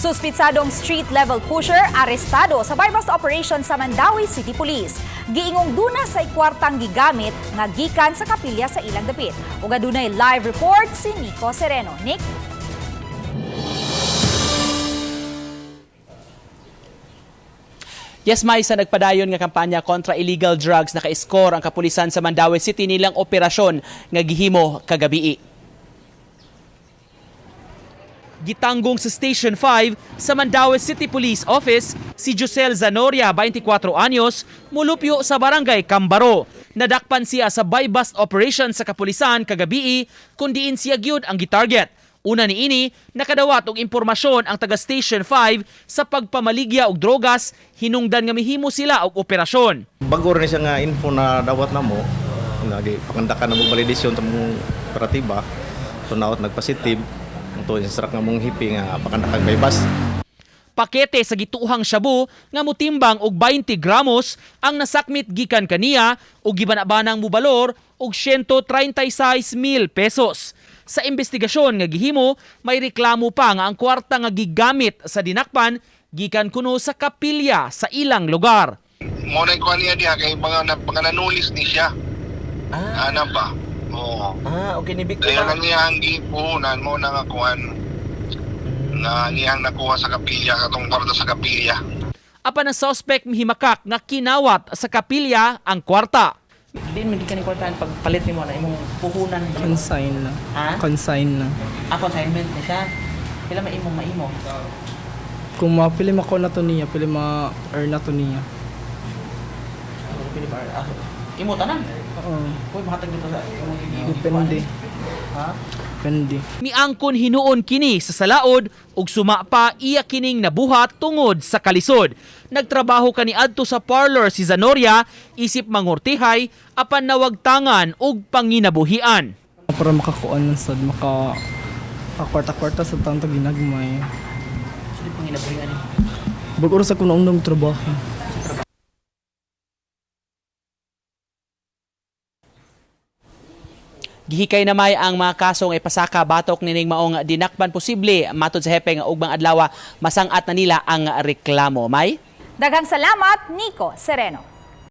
Suspitsadong street-level pusher arestado sa buy-bust operation sa Mandaue City Police. Giingong duna sa kwartang gigamit nga gikan sa kapilya sa ilang dapit. Ug adunay live report si Nico Sereno. Nick? Yes, may sa nagpadayon nga kampanya kontra illegal drugs, naka-score ang kapulisan sa Mandaue City nilang operasyon nga gihimo kagabii. Gitanggong sa Station 5 sa Mandaue City Police Office si Josel Zanoria, 24 anyos, mulupyo sa barangay Cambaro. Nadakpan siya sa buy-bust operation sa kapulisan kagabii, kun diin siya gyud ang gitarget. Una niini, nakadawat og impormasyon ang taga Station 5 sa pagpamaligya og drogas, hinungdan nga mihimo sila og operasyon. Bago rin siya nga info na dawat na mo, lagi pakandakan na mo validasyon sa mong operatiba, tunaot nagpositive, ito instruct nga mong hipi nga pakandakan bypass. Pakete sa gituhang shabu nga motimbang og 20 gramos ang nasakmit gikan kaniya ug gibanabanang mubalor og 136,000 pesos. Sa investigasyon nga gihimo, may reklamo pa nga ang kwarta nga gigamit sa dinakpan gikan kuno sa kapilya sa ilang lugar. Mo na kuha niya diha kay mga nanulis ni siya. Ana ba? Oo. Ah, okay ni Kaya lang niya ang gipuhunan mo na nga kuan na niyang nakuha sa kapilya katong kwarta sa kapilya. Apan ang suspect mihimakak nga kinawat sa kapilya ang kwarta. Din man gikan ni kwartahan pagpalit nimo na imong puhunan. Consign lang. Ha? Consign lang. Ah, consignment ni siya. Pila maimong maimo? Kung mapili mako na to niya, pili ma-earn na to niya. Pili ba? Ah, imo tanan. Oo. Uy, mahatag dito sa imong Depende. Ha? Depende. Miangkon hinuon kini sa salaod ug suma pa iya kining nabuhat tungod sa kalisod. Nagtrabaho kani adto sa parlor si Zanoria isip mangurtihay apan nawagtangan og panginabuhian. Para makakuan lang sad, maka kwarta-kwarta sa tanto ginagmay. So di panginabuhian nimo. Bag-uro sa kuno undong trabaho. Gihikay na may ang mga kaso nga ipasaka batok nining maong dinakpan, posible matod sa hepe nga ugbang adlaw masangat na nila ang reklamo. May Daghang salamat, Nico Sereno.